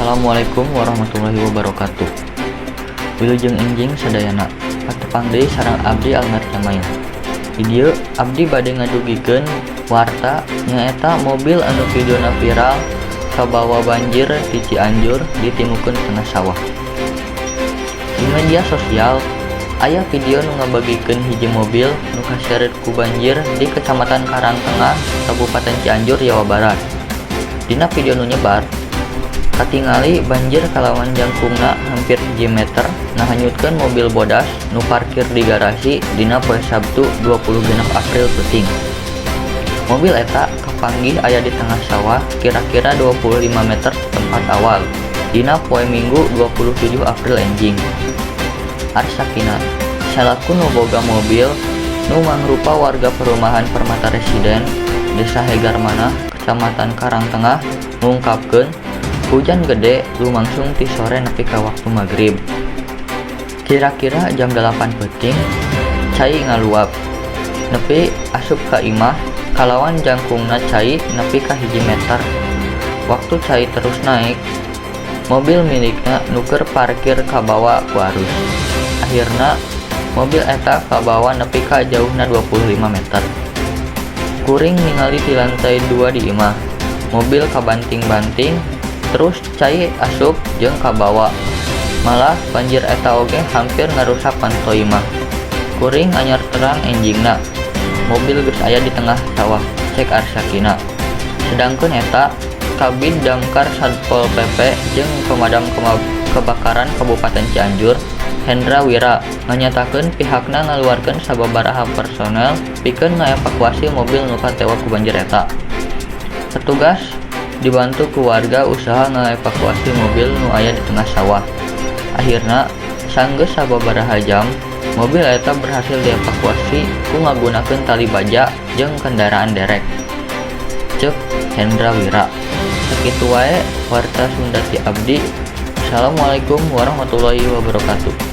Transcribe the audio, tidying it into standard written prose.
Assalamualaikum warahmatullahi wabarakatuh. Wilujeng enjing sadayana. Patepang deui sareng abdi, Almer Jamail. Di dieu abdi bade ngadugikeun warta, nyaeta mobil anu videona viral kabawa banjir di Cianjur ditimukeun tengah sawah. Di media sosial aya video nu ngabagikeun hiji mobil nu kaseret ku banjir di Kecamatan Karangtengah, Kabupaten Cianjur, Jawa Barat. Dina video nu nyebar, katingali banjir kalawan jangkungna hampir 1 meter ngahanyutkeun mobil bodas nu parkir di garasi dina poe Sabtu, 26 April peuting. Mobil eta kapanggih aya di tengah sawah kira-kira 25 meter tempat awal dina poe Minggu, 27 April enjing. Arsakina, salaku nu boga mobil nu mangrupa warga Perumahan Permata Residen, Desa Hegarmanah, Kecamatan Karangtengah, ngungkapkeun hujan gede lumangsung ti sore nepi ka waktu magrib. Kira-kira jam 8 peuting cai ngaluap nepi asup ka imah kalawan jangkungna cai nepi ka 1 meter. Waktu cai terus naik, mobil milikna nu keur parkir kabawa ku arus. Akhirna mobil eta kabawa nepi ka jauhna 25 meter. Kuring ningali ti lantai 2 di imah, mobil kabanting-banting, terus cai asup jeung kabawa. Malah banjir eta oge hampir ngarusak panto imah. Kuring anyar terang enjingna mobil geus aya di tengah sawah, cek Arsakina. Sedangkeun eta, Kabid Damkar Satpol PP jeung Pemadam Kebakaran Kabupaten Cianjur, Hendra Wira, nganyatakeun pihakna ngaluarkeun sababaraha personel pikeun ngaevakuasi mobil nu katewa ku banjir eta. Petugas dibantu ku warga usaha ngaevakuasi mobil nu aya di tengah sawah. Akhirna sanggeus sababaraha jam, mobil eta berhasil dievakuasi ku ngagunakeun tali baja jeung kendaraan derek, cek Hendra Wira. Sakitu wae warta Sunda ti abdi. Assalamualaikum warahmatullahi wabarakatuh.